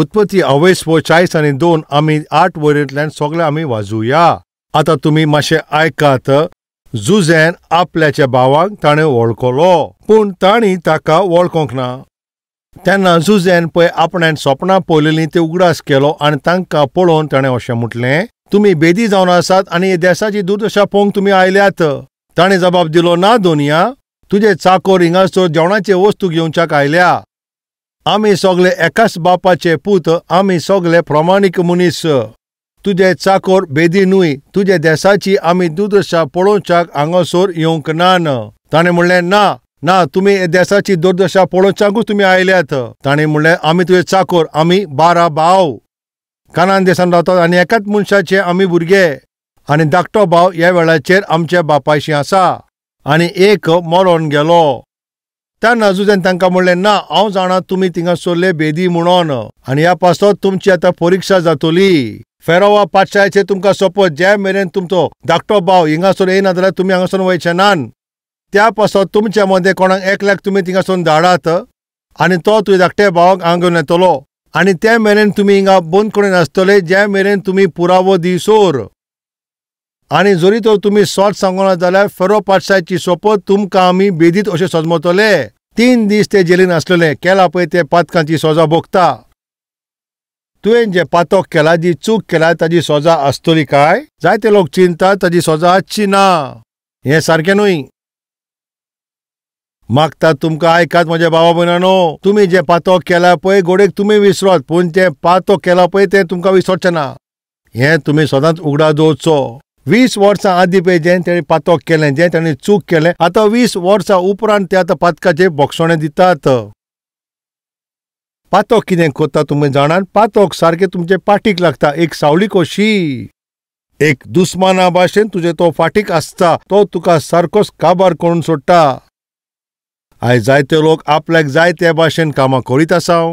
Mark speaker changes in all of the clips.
Speaker 1: उत्पत्ती अवेसपो 40 आनी 2 आमी 8 वयरांतल्यान सगळे आमी वाजुया. आतां तुमी मातशें आयकात. जुझेन आपल्याच्या भावांक ताणें वळखलो, पूण तांणी ताका वळखोंक ना. तेन्ना जुझेन पळय आपणान सपनां पळयलेलीं ती उगडास केलो आनी तांकां पळोवन ताणें अशें म्हटलें, तुमी बेदी जावन आसात आनी देसाची दुर्दशा पळोवंक तुमी आयल्यात. ताणें जबाब दिलो, ना दोनया, तुजे चाकोर हिंगासर जेवणाचे वस्तू घेवच्याक आयल्या. आमी सगळे एकाच बापाचे पूत, आमी सगळे प्रमाणीक मनीस. तुजे चाकोर बेदी न्हय, तुजे देसाची आमी दुर्दशा पळोवच्याक हांगासर येवंक ना. ताणें म्हणलें, ना ना, तुमी देसाची दुर्दशा पळोवच्याकूच तुमी आयल्यात. ताणें म्हणलें, आमी तुजे चाकोर, आमी 12 भाव, कानान देसान रावतात आनी एकाच मनशाचे आमी भुरगे, आनी धाकटो भाव ह्या वेळाचेर आमच्या बापायशी आसा आनी एक मरोन गेलो. तेन्ना जुझेन तांकां म्हणलें, ना, हांव जाणा तुमी थिंगासरले बेदी म्हणून, आनी ह्या पासत तुमची आतां परिक्षा जातली. फेरोवा पातशायाचेर तुमकां सोपत, जे मेरेन तुमचो धाकटो भाव हिंगासर येयना जाल्यार तुमी हांगासर वयचे नान. त्या पासत तुमच्या मदें कोणाक एकल्याक तुमी थिंगासून धाडात आनी तो तुज्या धाकट्या भावाक हांगा घेवन येतलो, आनी ते मेरेन तुमी हिंगा बंद करून आसतले जे मेरेन तुमी पुरावो दिसोर. आनी जरी तर तुमी सोत सांगना जाल्यार फेरो पातशायाची सोपत तुमकां आमी बेदीत अशें सजमतले. 3 दीस ते जेलीन आसलेले. केला पळय ते पातकांची सजा भोगता. तुवें जें पातक केला, जी चूक केला, ताजी सजा आसतली काय? जायते लोक चिंता ताजी सजा आसची ना. हें सारकें न्हय. मागता तुमकां आयकात म्हज्या भावा भयणांनो, तुमी जें पातक केलां पळय गोडेक तुमी विसरत, पूण तें पातक केलां पळय तें तुमकां विसरचें ना. हें तुमी सदांच उगडा दवरचो. 20 वर्सां आदीं पळय जें तेणी पातक केलें, जें ताणें चूक केलें, आतां 20 वर्सां उपरांत ते आतां पातकाचे भोगसणें दितात. पातक कितें करता तुमी जाणात? पातक सारकें तुमचे पाटीक लागता, एक सावळी कशी, एक दुस्माना भाशेन तुजे तो फाटीक आसता, तो तुका सारकोच काबार करून सोडटा. आयज जायते लोक आपल्याक जाय त्या भाशेन कामां करीत आसा.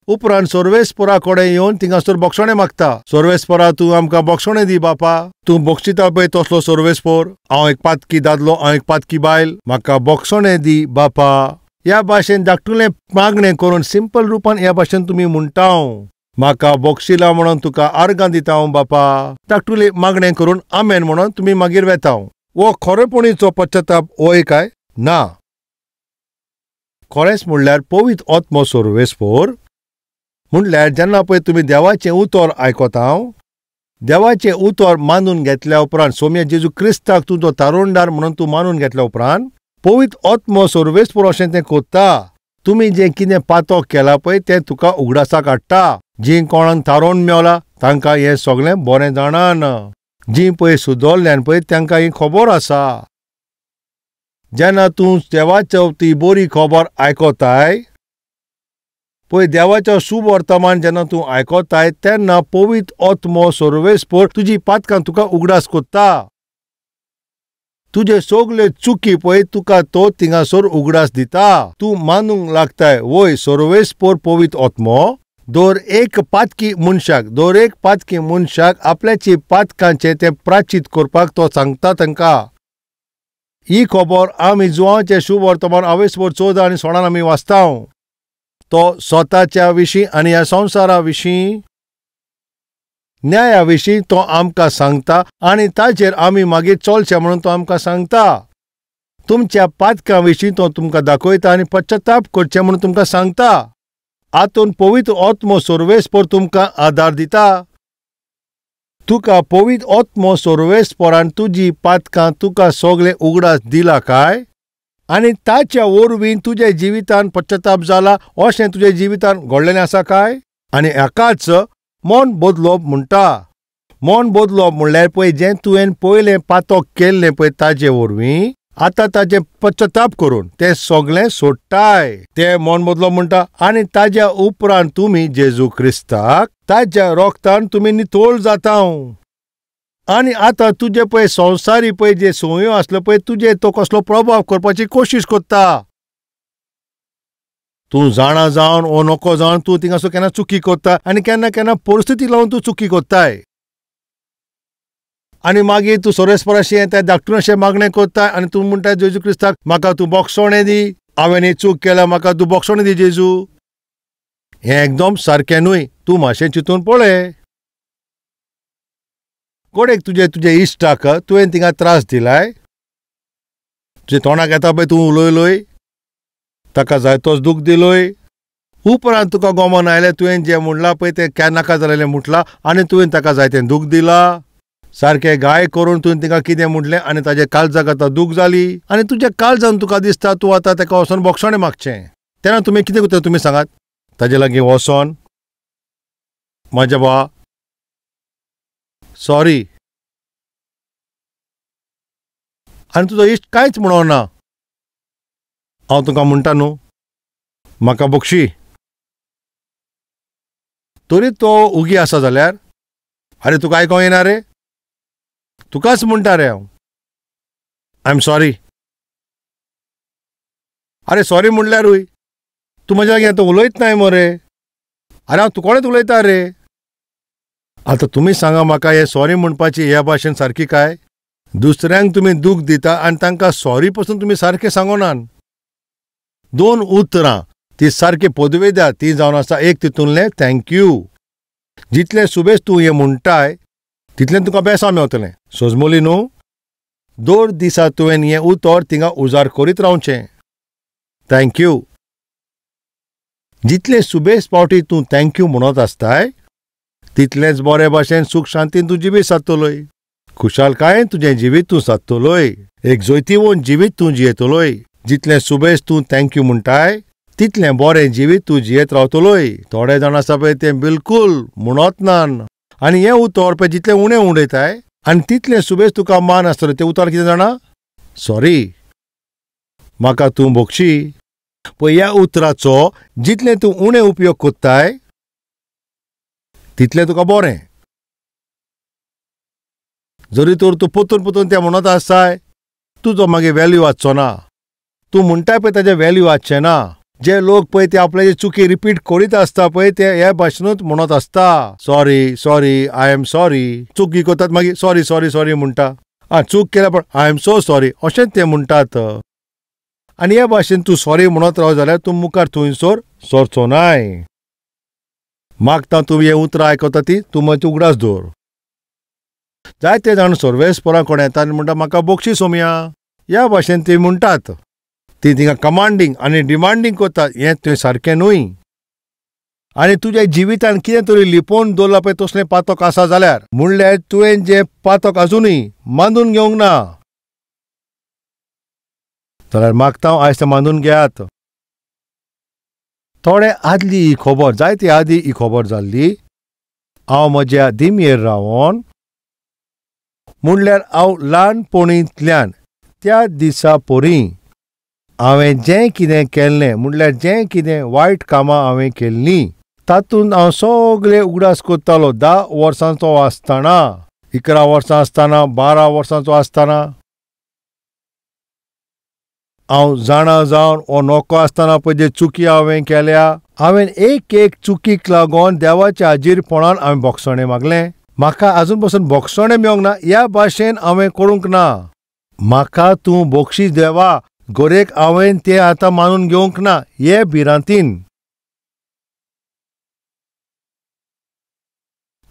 Speaker 1: उपरांत सर्वेस्परा कडेन येवन थिंगासर बोगसणें मागता. सर्वेस्परा, तूं आमकां बोगसणें दी बापा, तूं बोगशिता पळय तसलो सर्वेस्पोर, हांव एक पातकी दादलो, हांव एक पातकी बायल, म्हाका बोगसणें दी बापा. ह्या भाशेन धाकटुलें मागणें करून सिंपल रुपान ह्या भाशेन तुमी म्हणटा, म्हाका बोगशिला म्हणून तुका आर्गां दिता हांव बापा. धाकटुलें मागणें करून आमेन म्हणून तुमी मागीर वेता. हो खरेपणीचो पश्चाताप होय काय ना? खरेंच म्हणल्यार पवित्र आत्मो सर्वेस्पोर म्हणल्यार जेन्ना पळय तुमी देवाचें उतर आयकता, देवाचें उतर मानून घेतल्या उपरांत, सोम्या जेजू क्रिस्ताक तुजो तारुणदार म्हणून तूं मानून घेतल्या उपरांत पवित्र आत्मो सर्वेस्पोर अशें तें कोत्ता. तुमी जें कितें पातक केलां पळय तें तुका उगडासाक हाडटा. जीं कोणाक थारोवन मेवला तांकां हें सगळें बरें जाणान, जीं पळय सुदरल्यान पळय तांकां ही खबर आसा. जेन्ना तूं देवाचो ती बरी खबर आयकताय पळय, देवाचो सुवर्तमान जेन्ना तूं आयकताय तेन्ना पवित्र आत्मो सर्वेस्पोर तुजी पातकां तुका उगडास कोत्ता. तुजे सगळे चुकी पळय तुका तो थिंगासर उगडास दिता. तूं मानूंक लागताय, वय सर्वेस्पोर पवित्र आत्मो दर एक पातकी मनशाक, दर एक पातकी मनशाक आपल्याची पातकांचें तें प्राचीत करपाक तो सांगता तांकां. ही खबर आमी जुवांचें सुवर्तमान अवेस्पोर 14 आनी 16 आमी वाचता. तो स्वताच्या विशीं आनी ह्या संवसारा विशीं, न्याया विशीं तो आमकां सांगता आनी ताचेर आमी मागीर चलचें म्हणून तो आमकां सांगता. तुमच्या पातकां विशीं तो तुमकां दाखयता आनी पश्चाताप करचें म्हणून तुमकां सांगता. आतून पवित्र आत्मो सर्वेस्पोर तुमकां आदार दिता. तुका पवित्र आत्मो सर्वेस्पोरान तुजी पातकां तुका सगळें उगडास दिला काय? आनी ताच्या वरवीं तुज्या जिवितान पश्चाताप जाला अशें तुज्या जिवितान घडलेलें आसा काय? आनी हाकाच मन बदलप म्हणटा. मन बदलप म्हणल्यार पळय जें तुवें पयलें पातक केल्लें पळय ताजे वरवीं आतां ताजें पश्चाताप करून तें सगळें सोडटाय, तें मन बदलप म्हणटा. आनी ताज्या उपरांत तुमी जेजू क्रिस्ताक ताज्या रोगतान तुमी नितळ जाता. आनी आतां तुजे पळय संवसारी पळय जे संवयो आसल्यो पळय तुजे तो कसलो प्रभाव करपाची कोशिश करता. तूं जाणा जावन ओ नको जावन तूं थिंगासर केन्ना चुकी करता आनी केन्ना केन्ना परिस्थिती लावन तूं चुकी करताय. आनी मागीर तूं सर्वेस्पराशी येता, धाकटून अशें मागणें करता आनी तूं म्हणटा जेजू क्रिस्ताक, म्हाका तूं बोगसणें दी, हांवें ही चूक केल्या, म्हाका तूं बोगसणें दी जेजू. हें एकदम सारकें न्हय. तूं मातशें चिंतून पळय. कोडेक तुजे तुजे इश्टाक तुवें तिंगा त्रास दिलाय, तुजे तोंडाक येता पळय तूं उलयलोय, ताका जायतोच दूख दिलोय. उपरांत तुका गोमन आयलें तुवें जें म्हणलां पळय तें क्या नाका जालें म्हटलां आनी तुवें ताका जायतें दूख दिलां. सारकें गाय करून तुवें तिका कितें म्हटलें आनी ताजे काळजाक आतां दूख जाली आनी तुज्या काळजान तुका दिसता तूं आतां ताका वचोन बोगसणें मागचें. तेन्ना तुमी कितें करता तुमी सांगात? ताजे लागीं वचोन म्हाज्या बा सॉरी, आनी तुजो इश्ट कांयच म्हणना. हांव तुका म्हणटा न्हू म्हाका बक्षी. तरी तो उगी आसा जाल्यार आरे तुका आयकोंक येना रे, तुकाच म्हणटा रे हांव, I am sorry. आरे सॉरी म्हणल्यारूय तूं म्हज्या लागीं आतां उलयत नाय मरे. आरे हांव तुकोडेच उलयता रे. आतां तुमी सांगा म्हाका, हे सॉरी म्हणपाची ह्या भाशेन सारकी काय? दुसऱ्यांक तुमी दूख दिता आनी तांकां सॉरी पसून तुमी सारकें सांगोनात. दोन उतरां ती सारकी पदवेद्या ती जावन आसा एक तितूंतलें thank you. जितलें सुबेज तूं हें म्हणटाय तितलें तुका बेसांव मेवतलें. सोजमोली न्हू? दर दिसा तुवें हें उतर थिंगा उजार करीत रावचें, thank you. जितले सुबेज पावटी तूं thank you म्हणत आसताय तितलेंच बरे भाशेन सूख शांतीन तूं जिवीत सादतलोय, खुशालकायेन तुजें जिवीत तूं सादतलोय, एक जैतिवंत जिवीत तूं जियेतलोय. जितलें सुबेज तूं thank you म्हणटाय तितलें बरें जिवीत तूं जियेत रावतलोय. थोडे जाण आसा पळय तें बिलकूल म्हणत ना आनी हें उतर पळय जितलें उणें उडयताय आनी तितलें सुबेज तुका मान आसतलो. तें उतर कितें जाणा? सॉरी, म्हाका तूं भोगशी. पळय ह्या उतराचो जितलें तूं उणें उपयोग कोत्ताय तितलें तुका बरें. जरी तर तूं पोतून पोतून तें म्हणत आसताय तुजो मागीर वेल्यू आसचो ना. तूं म्हणटाय पळय ताजें वेल्यू आसचें ना. जे लोक पळय ते आपल्याची चुकी रिपीट करीत आसता पळय ते हे भाशेनूच म्हणत आसता, sorry sorry I am sorry. चुकी करतात मागीर सॉरी सॉरी सॉरी म्हणटा. आं चूक केल्या पण I am so sorry अशेंच ते म्हणटात. आनी हे भाशेन तूं सॉरी म्हणत राव जाल्यार तूं मुखार थंयसर सरचो नाय. मागता तूं हें उतरां आयकता ती तूं मातशी उगडास दवर. जायते जाण सर्वेस्परा कोण येता आनी म्हणटा म्हाका बक्षीस सोमया, ह्या भाशेन ती म्हणटात. ती थिंगा कमांडींग आनी डिमांडींग करतात, हें तुवें सारकें न्हय. आनी तुज्या जिवितान कितें तरी लिपोवन दवरलां पळय तसलें पातक आसा जाल्यार म्हणल्यार तुवें जें पातक आजुनूय मानून घेवंक ना जाल्यार मागता हांव आयज तें मानून घेयात. थोडे आदली ही खबर, जायते आदीं ही खबर जाल्ली. हांव म्हज्या दिमयेर रावन म्हणल्यार हांव ल्हानपणींतल्यान त्या दिसा परी हांवें जें कितें केल्लें म्हणल्यार जें कितें वायट कामां हांवें केल्लीं तातूंत हांव सगळे उगडास करतालो. 10 वर्सांचो आसतना, 11 वर्सां आसतना, 12 वर्सांचो आसतना हांव जाणा जावन वो नोको आसतना पळय जे चुकी हांवें केल्या, हांवें एक एक चुकीक लागून देवाच्या हाजीरपणान हांवें बोगसणें मागलें. म्हाका आजून पसून बोगसणें मेळोंक ना ह्या भाशेन हांवें करूंक ना. म्हाका तूं बक्षीस देवा, गोरेक हांवें तें आतां मानून घेवंक ना हे भिरांतीन.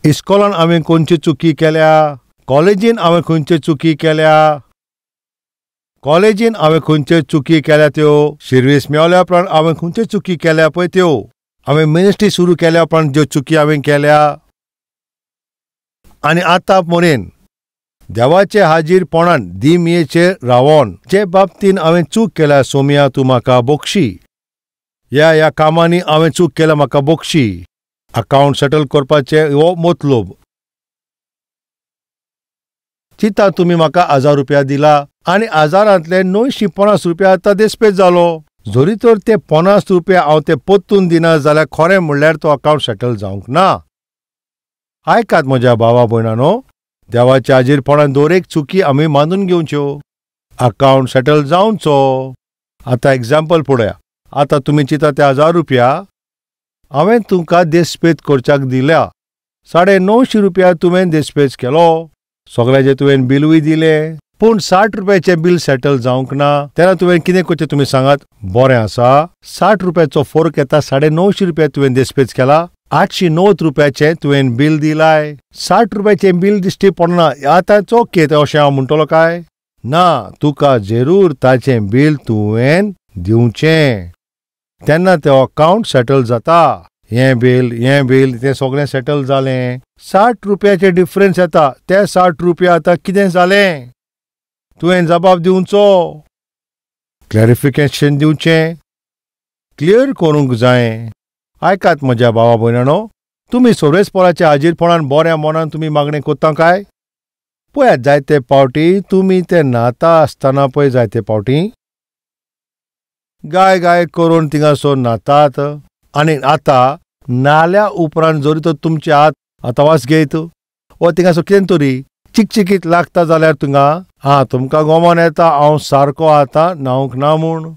Speaker 1: इस्कॉलान हांवें खंयची चुकी केल्या, कॉलेजीन हांवें खंयची चुकी केल्या, कॉलेजीन हांवें खंयच्यो चुकी केल्या त्यो, शिर्वीस मेवल्या उपरांत हांवें खंयच्यो चुकी केल्या पळय त्यो, हांवें मिनिस्ट्री सुरू केल्या उपरांत ज्यो चुकी हांवें केल्या. आनी आतां मेरेन देवाचे हाजीरपणान दिमयेचेर रावोन जे बाबतीन हांवें चूक केल्या सोमया तूं म्हाका बक्षी, ह्या ह्या कामांनी हांवें चूक केल्या म्हाका बक्षी. अकावंट सेटल करपाचें हो मतलूब. चिंता तुमी म्हाका 1000 रुपया दिला आनी 1000 950 रुपया आतां देस्पेज जालो. जरी तर ते 50 रुपया हांव ते परतून दिना जाल्यार खरें म्हणल्यार तो अकावंट सेटल जावंक ना. आयकात म्हज्या भावा भयणानो, देवाच्या हाजीरपणान दर एक चुकी आमी मानून घेवच्यो, अकावंट सेटल जावचो. आतां एग्जाम्पल पळया. आतां तुमी चिंता ते 1000 रुपया हांवें तुमकां देस्पेज करच्याक दिल्या, 950 रुपया तुवें देस्पेज केलो, सगळ्याचे तुवें बिलूय दिलें. पूण 60 रुपयाचें बील सेटल जावंक ना तेन्ना तुवें कितें करचें तुमी सांगात. बरें आसा, 60 रुपयाचो फरक येता 950 रुपया तुवें देस्पेज केला, 890 रुपयाचें तुवें बील दिलाय. 60 रुपयाचें बील दिश्टी पडना, आतां चोके अशें हांव म्हणटलो काय ना? तुका जरूर ताचें बील तुवें दिवचें, तेन्ना तें अकावंट सेटल जाता. हें बील हें बील तें सगळें सेटल जालें. 60 रुपयाचें डिफरन्स येता, ते 60 रुपया आतां कितें जालें? तुवें जबाब दिवचो, क्लॅरिफिकेशन दिवचें, क्लियर करूंक जाय. आयकात म्हज्या भावा भयणांनो, तुमी सर्वेस्पराच्या हाजीरपणान बऱ्या मनान तुमी मागणें करता काय? पळयात, जायते पावटी तुमी ते न्हाता आसतना पळय जायते पावटी गाय गाय करून थिंगासर न्हातात आनी आतां न्हाल्या उपरांत जरी तर तुमचे हात आतावास घेयत वो थिंगासर कितें तरी चिकचिकीत लागता जाल्यार तुंगा आं तुमकां गोमोन येता हांव सारको आतां न्हावंक ना म्हूण.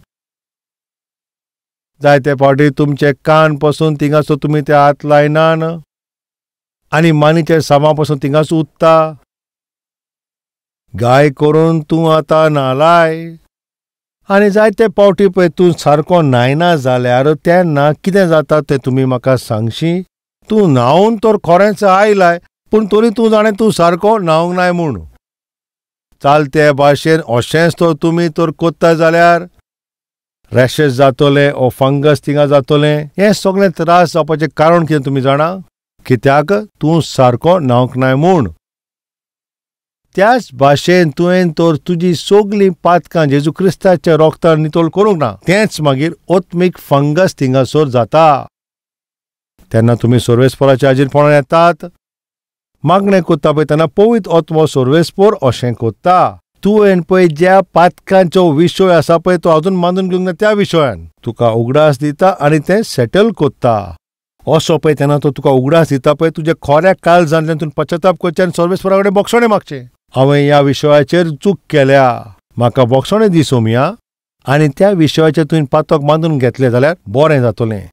Speaker 1: जायते फावटी तुमचे कान पसून थिंगासर तुमी ते हात लायनान आनी मानीचे सामा पसून थिंगासर उत्ता. गाय करून तूं आतां न्हालाय आनी जायते पावटी पळय तूं सारको न्हायना जाल्यार तेन्ना कितें जाता तें तुमी म्हाका सांगशी? तूं न्हावन तर खरेंच आयलाय पूण तरी तूं जाणें तूं सारको न्हावंक नाय म्हूण. चालते भाशेन अशेंच तर तुमी तर कोत्ता जाल्यार रॅशेस जातोले ओ फंगस थिंगा जातोलें. हें सगळें त्रास जावपाचें कारण कितें तुमी जाणा? कित्याक तूं सारको न्हावंक नाय म्हूण. त्याच भाशेन तुवें तर तुजी सगळीं पातकां जेजू क्रिस्ताच्या रोगतान नितळ करूंक ना, तेंच मागीर ओत्मीक फंगस थिंगासर जाता. तेन्ना तुमी सर्वेस्पराच्या हाजीरपणान येतात, मागणें करता पळय तेन्ना पवित्र आत्मो सर्वेस्पर अशें करता. तुवें पळय ज्या पातकांचो विशय आसा पळय तो अजून मानून घेवंक ना, त्या विशयान तुका उगडास दिता आनी तें सेटल करता. असो पळय तेन्ना तो तुका उगडास दिता पळय तुज्या खऱ्या काळजांतल्यान तूं पश्चाताप करचें आनी सर्वेस्परा कडेन बक्षणें मागचें, हांवें ह्या विशयाचेर चूक केल्या, म्हाका बक्षणें दी सोमया. आनी त्या विशयाचेर तुवें पातक मानून घेतलें जाल्यार बरें जातलें.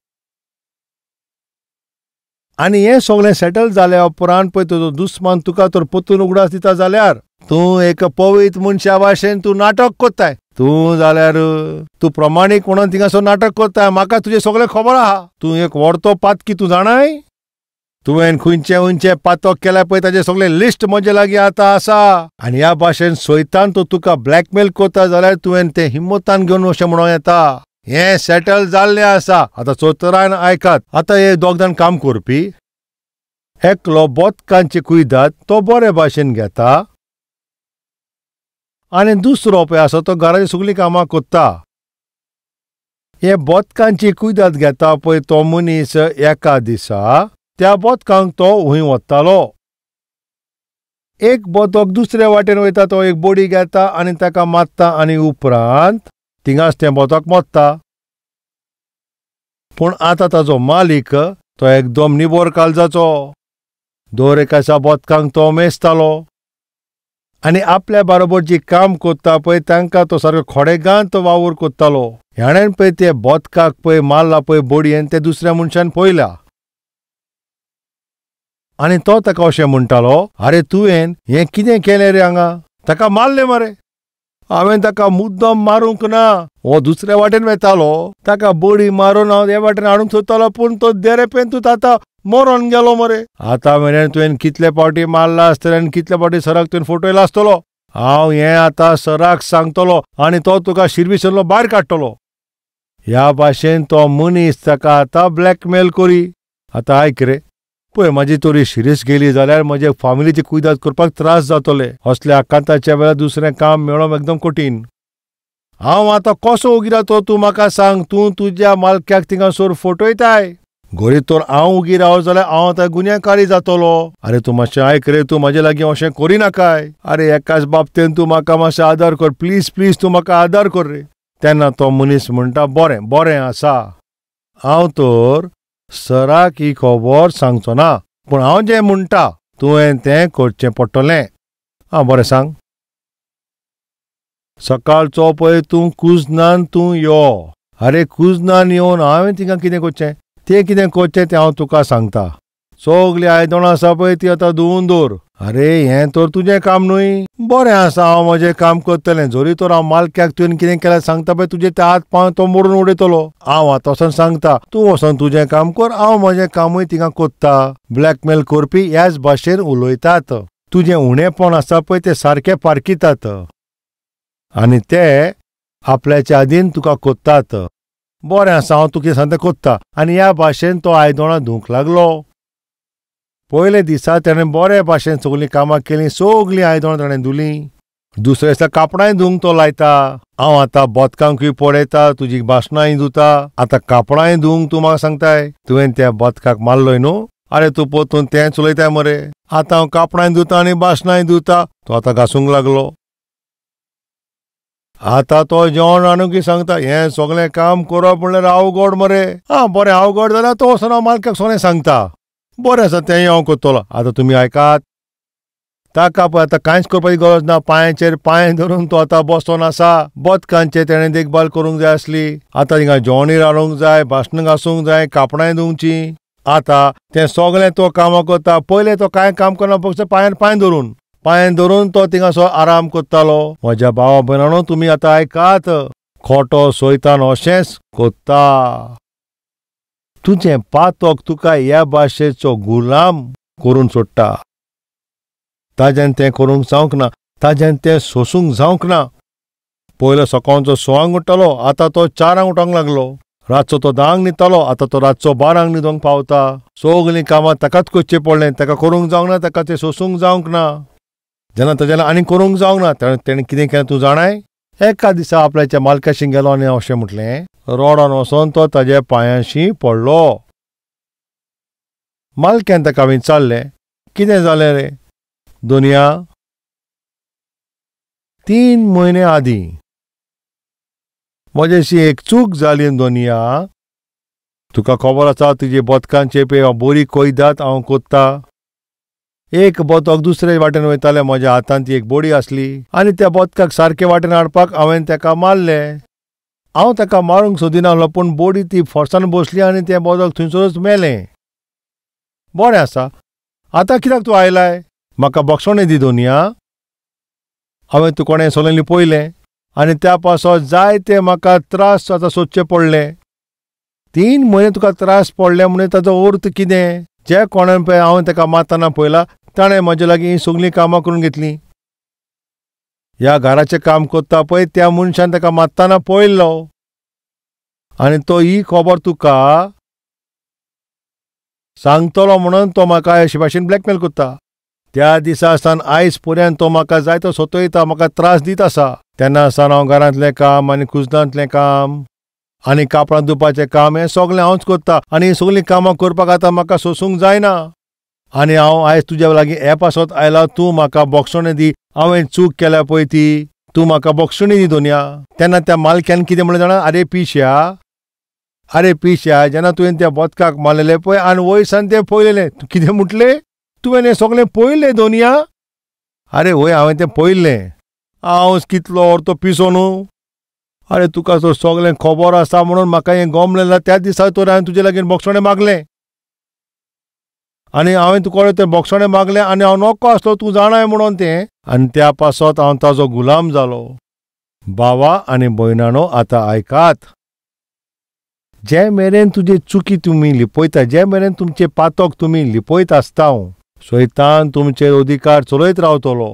Speaker 1: आनी हें सगळें सेटल जाल्या उपरांत पळय तुजो दुस्मान तुका तर परतून उगडास दिता जाल्यार तूं एक पवित्र मनशा भाशेन तूं नाटक करताय. तूं जाल्यार तूं प्रमाणीक म्हणून थिंगासर नाटक करताय, म्हाका तुजें सगळें खबर आहा. तूं एक व्हडतो पातकी, तूं जाणाय? तुवें खंयचें खंयचें पातक केल्यार पळय ताजें सगळें लिस्ट म्हजे लागीं आतां आसा. आनी ह्या भाशेन सैतान तो तुका ब्लॅकमेल करता जाल्यार तुवें तें हिम्मतान घेवन अशें म्हणूं येता, हें सेटल जाल्लें आसा. आतां चोतरान आयकात, आतां हे दोग जाण काम करपी, एकलो बोतकांची कुयदाद तो बरे भाशेन घेता आनी दुसरो पळय आसा तो घराची सगळीं कामां करता. हे बोतकांची कुयदाद घेता पळय तो मनीस एका दिसा त्या बोतकांक तो हुंय वतालो. एक बोतक दुसरे वाटेन वयता, तो एक बोडी घेता आनी ताका मारता आनी उपरांत थिंगाच तें बोतक मोत्ता. पूण आतां ताजो मालीक तो एकदम निबोर काळजाचो, दर एकाच्या बोतकांक तो मेजतालो आनी आपल्या बरोबर जी काम करता पळय तांकां तो सारको खोडेगांत तो वावर करतालो. ह्याणेन पळय ते बोतकाक पळय मारला पळय बोडयेन ते दुसऱ्या मनशान पळयला आनी तो ताका अशें म्हणटालो, आरे तुवें हें कितें केलें रे हांगा, ताका मारलें मरे. हांवें ताका मुद्दम मारूंक ना, हो दुसऱ्या वाटेन वेतालो, ताका बडी मारून हांव हे वाटेन हाडूंक सोदतालो पूण तो देरेपेंतूच आतां मरोन गेलो मरे. आतां मेरेन तुवें कितले फावटी मारला आसतलें आनी कितले फावटी सराक तुवें फोटो आसतलो. हांव हें आतां सराक सांगतलो आनी तो तुका शिरविसरलो भायर काडटलो. ह्या भाशेन तो मनीस ताका आतां ब्लॅकमेल करी. आतां आयक रे, पळय म्हाजी तरी शिरीस गेली जाल्यार म्हजे फामिलीची कुयदाद करपाक त्रास जातले. असल्या आकांताच्या वेळार दुसरें काम मेळप एकदम कठीण. हांव आतां कसो उगी रावतो तूं म्हाका सांग. तूं तुज्या मालक्याक थिंगासर फटयताय, घरी तर हांव उगी राव जाल्यार हांव आतां गुन्यांवकारी जातलो. आरे तूं मातशें आयक रे, तूं म्हाजे लागीं अशें करिनाकाय. आरे एकाच बाबतीन तूं म्हाका मातशें आदार कर, प्लीज प्लीज तूं म्हाका आदार कर रे. तेन्ना तो मनीस म्हणटा, बरें बरें आसा, हांव तर सराक ही खबर सांगचो ना, पूण हांव जें म्हणटा तुवें तें करचें पडटलें. आं बरें सांग. सकाळचो पळय तूं कुजनान तूं यो. आरे कुजनान येवन हांवें तिका कितें करचें, तें कितें करचें तें हांव तुका सांगता. सगळीं आयदनां आसा पळय ती आतां धुवून दवर. अरे हें तर तुजें काम न्हय. बरें आसा, हांव म्हजें काम करतलें. जरी तर हांव मालक्याक तुवें कितें केल्यार सांगता पळय, तुजे ते हात पांय तो मोडून उडयतलो. हांव आतां वचोन सांगता, तूं वचोन तुजें काम कर, हांव म्हजें कामूय थिंगा कोत्ता. ब्लॅकमेल करपी ह्याच भाशेन उलयतात. तुजें उणेपण आसा पळय तें सारकें पारखितात आनी ते आपल्याच्या आदीन तुका कोत्तात. बरें आसा, हांव तुका सांगता कोत्ता. आनी ह्या भाशेन तो आयदनां धुवंक लागलो. पयले दिसा ताणें बरे भाशेन सगळीं कामां केलीं, सगळीं आयदनां ताणें धुलीं. दुसऱ्या दिसा कापडांय धुवंक तो लायता. हांव आतां बदकांकूय पळयता, तुजी बासणांय धुता, आतां कापडांय धुवंक तूं म्हाका सांगताय. तुवें त्या बदकाक मारलोय न्हू? अरे तूं पोतून तेंच उलयताय मरे. आतां हांव कापडांय धुता आनी बासणांय धुता. तो आतां घासूंक लागलो. आतां तो जेवण रांदूंकय सांगता. हें सगळें काम करप म्हणल्यार अवघड मरे. आं बरें, अवघड जाल्यार तो वचोन हांव मालक्याक सगळें सांगता. बरें आसा, तेंय हांव करतलो. आतां तुमी आयकात, ताका पळय आतां कांयच करपाची गरज ना. पांयाचेर पांय धरून तो आतां बसोन आसा. बदकांचे तेणें देखभाल करूंक जाय आसली. आतां थिंगा जेवणूय रांदूंक जाय, बासणां घासूंक जाय, कापडांय धुवचीं. आतां तें सगळें तो कामां करता. पयलें तो कांय काम करना, फक्त पांयार पांय धरून पांय धरून तो थिंगासो आराम करतालो. म्हज्या भावा भयणांनो, तुमी आतां आयकात, खोटो सोयतान अशेंच कोत्ता. तुजें पातक तुका ह्या भाशेचो गुलाम करून सोडटा. ताज्यान तें करूंक जावंक ना, ताज्यान तें सोसूंक जावंक ना. पयलो सकाळचो 6 उठ्ठालो, आतां तो 4 उठोंक लागलो. रातचो तो 10 न्हिदतालो, आतां तो रातचो 12 न्हिदोंक पावता. सगळीं कामां ताकाच करचीं पडलें. ताका करूंक जावंक ना, ताका तें सोसूंक जावंक ना. जेन्ना ताज्यान आनी करूंक जावंक ना, तेणें कितें केलें तूं जाणाय? एका दिसा आपल्याच्या मालकाशी गेलो आनी अशें म्हटलें, रोडोन वचोन तो ताज्या पांयांशी पडलो. मालक्यान ताका विचारलें, कितें जालें रे दुनिया? 3 म्हयने आदीं म्हजेशी एक चूक जाली दुनिया. तुका खबर आसा, तुजे बदकांचे पळय बरी कोयदात हांव कोत्ता. एक बदक दुसरे वाटेन वयतालें, म्हज्या हातांत ती एक बोडी आसली आनी त्या बदकाक सारके वाटेन हाडपाक हांवें ताका मारलें. हांव ताका मारूंक सोदिनासलो, पूण बोडी ती फोर्सान बसली आनी तें बदक थंयसरूच मेलें. बरें आसा, आतां कित्याक तूं आयलाय? म्हाका बक्षोणें दी दोनिया. हांवें तुका कोणें सगळें लिपयलें आनी त्या पासत जायते म्हाका त्रास आतां सोदचे पडले. 3 म्हयने तुका त्रास पडले म्हणून ताचो अर्थ कितें? जे कोणें पळय हांवें ताका मारतना पळयला, ताणें म्हजे लागीं हीं सगळीं कामां करून घेतलीं. ह्या घराचें काम करता पळय त्या मनशान ताका मारतना पळयल्लो आनी तो ही खबर तुका सांगतलो म्हणून तो म्हाका अशे भाशेन ब्लॅकमेल करता. त्या दिसा सावन आयज पर्यंत तो म्हाका जायतो सतयता, म्हाका त्रास दीत आसा. तेन्ना सावन हांव घरांतलें काम आनी कुजनांतलें काम आनी कापडां धुवपाचें काम हें सगळें हांवच करता आनी सगळीं कामां करपाक आतां म्हाका सोसूंक जायना. आनी हांव आयज तुज्या लागीं हे पासत आयला, तूं म्हाका बक्षोणें दी. हांवें चूक केल्या पळय ती, तूं म्हाका बक्षोणी दी दोनया. तेन्ना त्या मालक्यान कितें म्हणलें जाणा? अरे पिश्या, अरे पिश्या, जेन्ना तुवें त्या बदकाक मारलेलें पळय आनी वयसान तें पळयलें, तूं कितें म्हटलें? तुवें हें सगळें पळयलें दोनया? अरे वय, हांवें तें पळयलें. हांव कितलो अर्थ पिसो न्हू? अरे तुका तर सगळें खबर आसा म्हणून म्हाका हें गमलें ना. त्या दिसा तर हांवें तुजे लागीं बक्षोणें मागलें आनी हांवें तुका तें बक्षोणें मागलें आनी हांव नको आसलो तूं जाणाय म्हणून तें, आनी त्या पासत हांव ताजो गुलाम जालो. बाबा आनी भयणानो, आतां आयकात, जे मेरेन तुजे चुकी तुमी लिपयता, जे मेरेन तुमचे पातक तुमी लिपयत आसता, सैतान तुमचेर अधिकार चलयत रावतलो.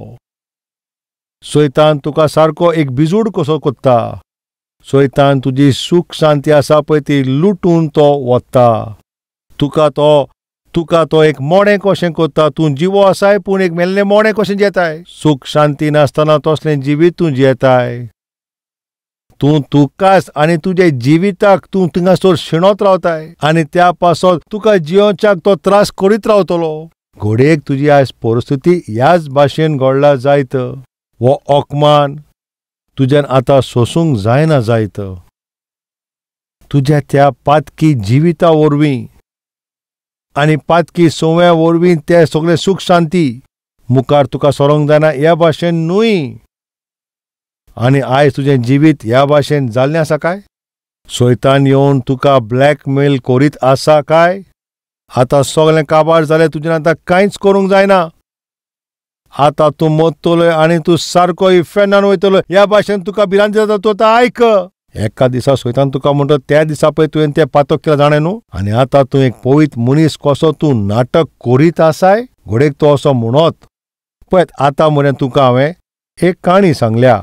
Speaker 1: सैतान तुका सारको एक बिजूड कसो कोत्ता. सैतान तुजी सूख शांती आसा पळय ती लुटून तो वता. तुका तो एक मोडें कशें कोत्ता. तूं जिवो आसाय पूण एक मेल्लें मोडें कशें जियेताय. सूख शांती नासतना तसलें जिवीत तूं जियेताय. तूं तुकाच आनी तुजे जिविताक तूं थिंगासर शिणत रावताय आनी त्या पासत तुका जियोवच्याक तो त्रास करीत रावतलो. घडयेक तुजी आयज परिस्थिती ह्याच भाशेन घडला जायत. हो अपमान तुज्यान आतां सोसूंक जायना जायत. तुज्या त्या पातकी जिविता वरवीं आनी पातकी संवया वरवीं ते सगळे सूख शांती मुखार तुका सरोंक जायना ह्या भाशेन न्हय. आनी आयज तुजें जिवीत ह्या भाशेन जाल्लें आसा काय? सैतान येवन तुका ब्लॅकमेल करीत आसा काय? आतां सगळें काबार जालें, तुजें आतां कांयच करूंक जायना. आतां तूं मरतलोय आनी तूं सारको इफेर्नान वयतलो. ह्या भाशेन तुका भिरांत जाता, तूं आतां आयक. एका दिसा सोयतान तुका म्हणटा, त्या दिसा पळय तुवें तें पातक केलां जाणें न्हू, आनी आतां तूं एक पवित्र मनीस कसो तूं नाटक करीत आसाय. घोडेक तो असो म्हणत. पळयत आतां मरेन तुका हांवें एक काणी सांगल्या.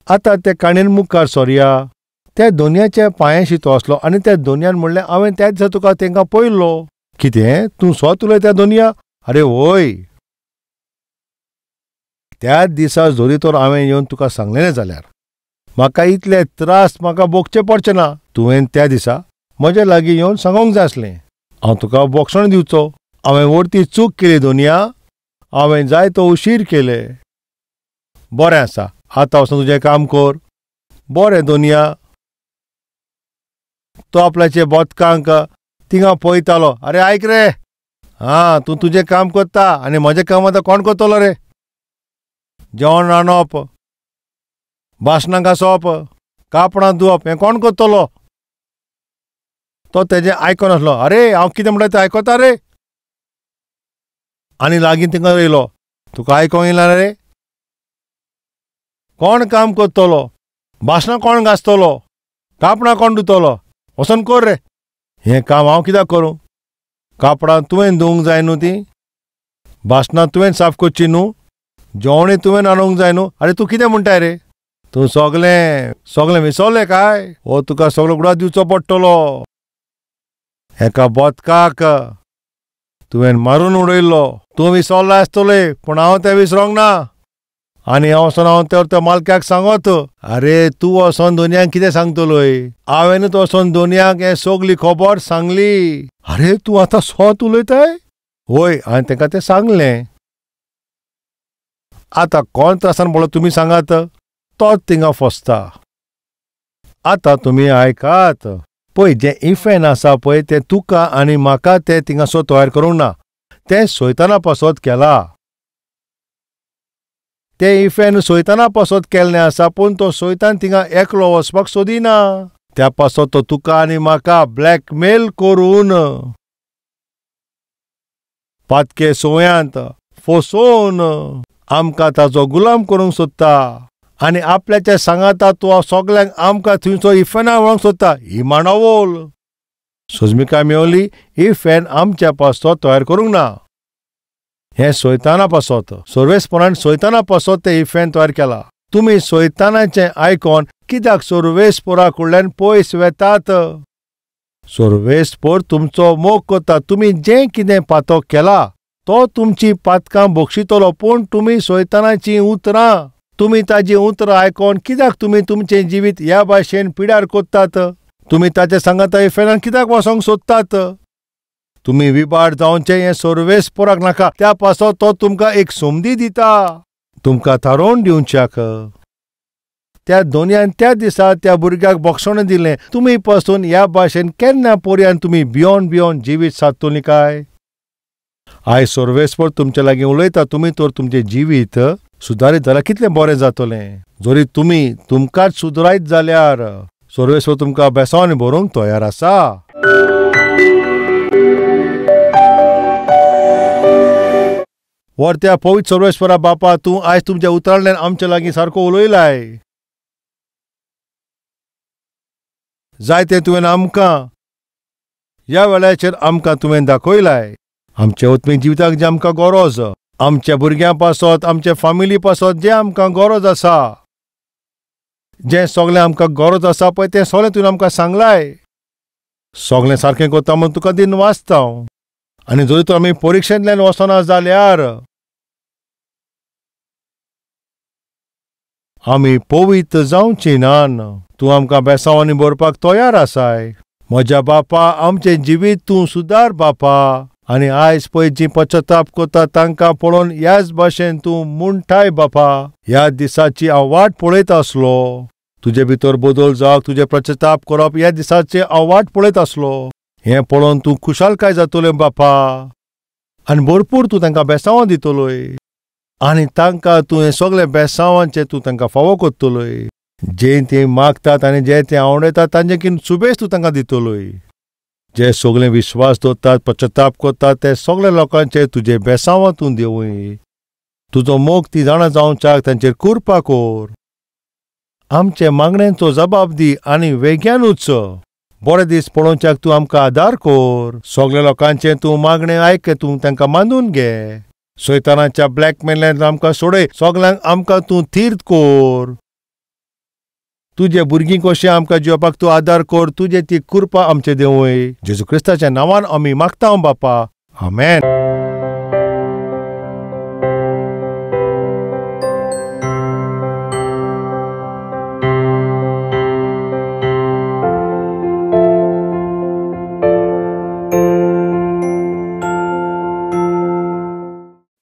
Speaker 1: आतां ते काणयेन मुखार सोरया. त्या दोनयाच्या पांयांशी तो आसलो आनी त्या दोनयान म्हणलें, हांवें त्या दिसा तुका तेंकां पळयल्लो. कितें तूं स्वत उलयता दोनया? अरे वय, त्या दिसा जरी तर हांवें येवन तुका सांगलें जाल्यार म्हाका इतले त्रास म्हाका भोगचे पडचे ना. तुवें त्या दिसा म्हज्या लागीं येवन सांगूंक जाय आसलें, हांव तुका बोगसण दिवचो. हांवें वरती चूक केली दोनया, हांवें जाय तो उशीर केले. बरें आसा, आतां वचून तुजें काम कर. बरें दोनया. तो आपल्याचे बोतकांक थिंगा पळयतालो. अरे आयक रे, आं तूं तुजें काम करता आनी म्हजें काम आतां कोण करतलो रे? जेवण रांदप, बासणां घांसप, कापडां धुवप, हें कोण करतलो? तो तेजें आयकून आसलो. अरे हांव कितें म्हणटा तें आयकता रे? आनी लागीं थिंगा येयलो. तुका आयकोंक येयला रे? कोण काम करतलो? बासणां कोण घांसतलो? कापडां कोण धुतलो? वचोन कर रे. हें काम हांव कित्याक करूं? कापडां तुवें धुवंक जाय न्हू, ती बासणां तुवें साफ करची न्हू, जेवणूय तुवें रांदूंक जाय न्हू. अरे तूं कितें म्हणटाय रे? तूं सगळें सगळें विसरलें काय? हो तुका सगळो गुडास दिवचो पडटलो. एका बोतकाक तुवें मारून उडयल्लो. तूं विसरलो आसतलें, पूण हांव तें विसरोंक ना. आनी हांव वचोन हांव त्या मालक्याक सांगत, अरे तूं वचोन दोनयांक कितें सांगतलोय? हांवेंनूच वचोन दोनयांक हें सगली खबर सांगली. अरे तूं आतां स्वत उलयताय? वय, हांवें तांकां तें सांगलें. आतां कोण त्रासान पडलो तुमी सांगात, तोच थिंगा फसता. आतां तुमी आयकात. पळय जें इफेन आसा पळय तें तुका आनी म्हाका तें थिंगासो तयार करूंक ना, तें सोयताना पासत केला. तें इफेन सोयताना पासत केल्लें आसा, पूण तो सोयतान थिंगा एकलो वचपाक सोदिना. त्या पासत तो तुका आनी म्हाका ब्लॅकमेल करून पातके सोयांत फसोवन आमकां ताजो गुलाम करूंक सोदता. आनी आपल्याच्या सांगाता तूं सगल्यांक आमकां थंयचो इफेना व्हरूंक सोदता. ही मांडावळ सोजमिकाय मेवली. इफेन आमच्या पासत तयार करूंक ना, हें सोयताना पासत, सर्वेस्परान सोयताना पासत तें इफेन तयार केला. तुमी सोयतानाचें आयकोन कित्याक सर्वेस्परा कडल्यान पयस वेतात? सर्वेस्पर तुमचो मोग करता. तुमी जें कितें पातक केला तो तुमची पातकां बक्षितलो, पूण तुमी सोयतानाचीं उतरां, तुमी ताजी उतरां आयकोन कित्याक तुमी तुमचें जिवीत ह्या भाशेन पिड्यार करतात? तुमी ताचे सांगाता इफेनान कित्याक वचोंक सोदतात? तुमी विबाड जावचें हें सर्वेस्पराक नाका. त्या पासत तो तुमकां एक संदी दिता, तुमकां थारोवन दिवच्याक. त्या दोनयान त्या दिसा त्या भुरग्याक बक्षण दिलें. तुमी पासून ह्या भाशेन केन्ना पर्यान तुमी भियोन भियोन जिवीत सादतलीं काय? आयज सर्वेस्पर तुमचे लागीं उलयता. तुमी तर तुमचें जिवीत सुदारीत जाल्यार कितलें बरें जातलें. जरी तुमी तुमकांच सुदरायत जाल्यार सर्वेस्पर तुमकां बेसांवांनी भरूंक तयार आसा. वरत्या पवित्र सर्वेस्परा बापा, तूं आयज तुमच्या उतरांतल्यान आमच्या लागीं सारको उलयलाय. जायतें तुवें आमकां ह्या वेळाचेर आमकां तुवें दाखयलाय. आमच्या आत्मीक जिविताक जें आमकां गरज, आमच्या भुरग्यां पासत, आमच्या फामिली पासत जें आमकां गरज आसा, जें सगळें आमकां गरज आसा पळय तें सगळें तुवें आमकां सांगलाय. सगळें सारकें करता म्हूण तुका दिन वाचता हांव. आनी जरी तर आमी परिक्षेंतल्यान वचना जाल्यार आमी पवित्र जावची नान. तूं आमकां बेसांवांनी भरपाक तयार आसाय. म्हज्या बापा, आमचें जिवीत तूं सुदार बापा. आनी आयज पळय जी पश्चाताप करता तांकां पळोवन ह्याच भाशेन तूं म्हणटाय बापा, ह्या दिसाची हांव वाट पळयत आसलो. तुजे भितर बदल जावप, तुजें पश्चाताप करप, ह्या दिसाची हांव वाट पळयत आसलो. हें पळोवन तूं खुशालकाय जातलें बापा. आनी भरपूर तूं तांकां बेसांवां दितलोय. आनी तांकां तूं हें सगळें बेसांवांचें तूं तांकां फावो करतलोय. जें तीं मागतात आनी जें तीं आवडयतात तांचे किन सुबेज तूं तांकां दितलोय. जे सगळे विश्वास दवरतात, पश्चाताप करतात ते सगळे लोकांचे तुजे बेसांवां तूं देवय. तुजो मोग ती जाणा जावच्याक तांचेर कृपा कोर. आमचे मागण्यांचो जबाब दी आनी वेग्यानूच बरे दीस पळोवच्याक तूं आमकां आदार कोर. सगळे लोकांचे तूं मागणें आयक, तूं तांकां मानून घे. सैतानाच्या ब्लॅकमेलान आमकां सोडय, सगल्यांक आमकां तूं तीर्थ कोर. तुजे भुरगीं कशें आमकां जिवपाक तूं आदार कोर. तुजे ती कृपा आमचे देवय. जेजू क्रिस्ताच्या नांवान आमी मागता बापा, आमेन.